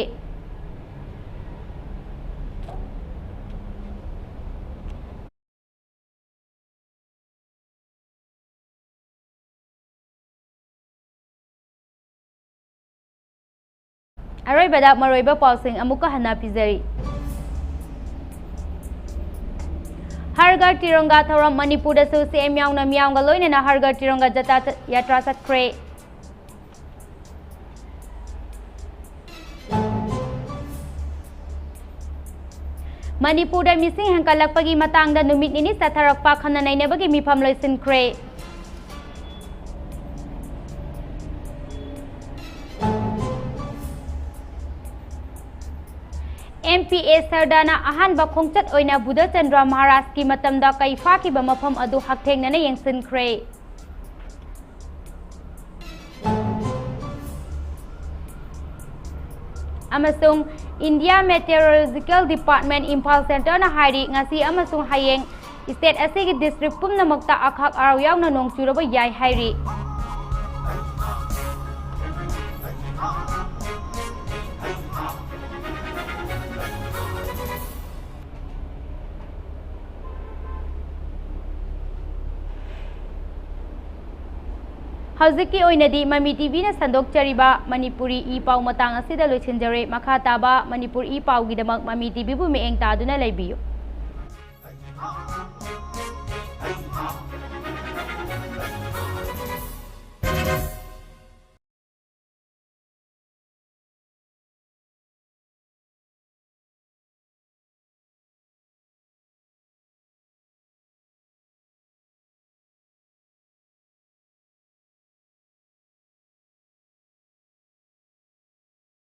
ꯑꯔꯣꯏꯕꯗ ꯃꯔꯨꯑꯣꯏꯕ ꯄꯥꯎꯁꯤꯡ ꯑꯃꯨꯛꯀ ꯍꯟꯅ ꯄꯤꯖꯔꯤ꯫ ꯍꯔ ꯘꯔ ꯇꯤꯔꯪꯒꯥ ꯊꯧꯔꯝ ꯃꯅꯤꯄꯨꯔꯗꯁꯨ ꯁꯤ ꯑꯦꯝ ꯌꯥꯎꯅ ꯃꯤꯌꯥꯝꯒ ꯂꯣꯏꯅꯅ ꯍꯔ ꯘꯔ ꯇꯤꯔꯪꯒꯥ ꯖꯇꯥ ꯌꯥꯇ꯭ꯔꯥ ꯆꯠꯈ꯭ꯔꯦ꯫ ꯃꯅꯤꯄꯨꯔꯗ ꯃꯤꯁꯤꯡ ꯍꯦꯟꯒꯠꯂꯛꯄꯒꯤ ꯃꯇꯥꯡꯗ ꯅꯨꯃꯤꯠ ꯅꯤꯅꯤ ꯆꯠꯊꯔꯛꯄ ꯈꯟꯅ ꯅꯩꯅꯕꯒꯤ ꯃꯤꯐꯝ ꯂꯣꯏꯁꯤꯟꯈ꯭ꯔꯦ꯫ ꯑꯦꯝ ꯄꯤ ꯑꯦ ꯁꯔꯗꯥꯅ ꯑꯍꯥꯟꯕ ꯈꯣꯡꯆꯠ ꯑꯣꯏꯅ ꯕꯨꯙꯆꯟꯗ꯭ꯔ ꯃꯍꯥꯔꯥꯖꯀꯤ ꯃꯇꯝꯗ ꯀꯩ ꯐꯥꯈꯤꯕ ꯃꯐꯝ ꯑꯗꯨ ꯍꯛꯊꯦꯡꯅꯅ ꯌꯦꯡꯁꯤꯟꯈ꯭ꯔꯦ꯫ ꯑꯃꯁꯨꯡ India Meteorological Department ꯏꯝꯐꯥꯜ centreꯅ ꯍꯥꯏꯔꯤ, ꯉꯁꯤ ꯑꯃꯁꯨꯡ ꯍꯌꯦꯡ state ꯑꯁꯤꯒꯤ district ꯄꯨꯝꯅꯃꯛꯇ ꯑꯈꯥꯛ ꯑꯔꯥꯎ ꯌꯥꯎꯅ ꯅꯣꯡ ꯆꯨꯔꯕ ꯌꯥꯏ ꯍꯥꯏꯔꯤ꯫ ꯍꯧꯖꯤꯛꯀꯤ ꯑꯣꯏꯅꯗꯤ ꯃꯃꯤ ꯇꯤꯚꯤꯅ ꯁꯟꯗꯣꯛꯆꯔꯤꯕ ꯃꯅꯤꯄꯨꯔꯤ ꯏ ꯄꯥꯎ ꯃꯇꯥꯡ ꯑꯁꯤꯗ ꯂꯣꯏꯁꯤꯟꯖꯔꯦ꯫ ꯃꯈꯥ ꯇꯥꯕ ꯃꯅꯤꯄꯨꯔ ꯏ ꯄꯥꯎꯒꯤꯗꯃꯛ ꯃꯃꯤ ꯇꯤꯚꯤꯕꯨ ꯃꯤꯠꯌꯦꯡ ꯇꯥꯗꯨꯅ ꯂꯩꯕꯤꯌꯨ꯫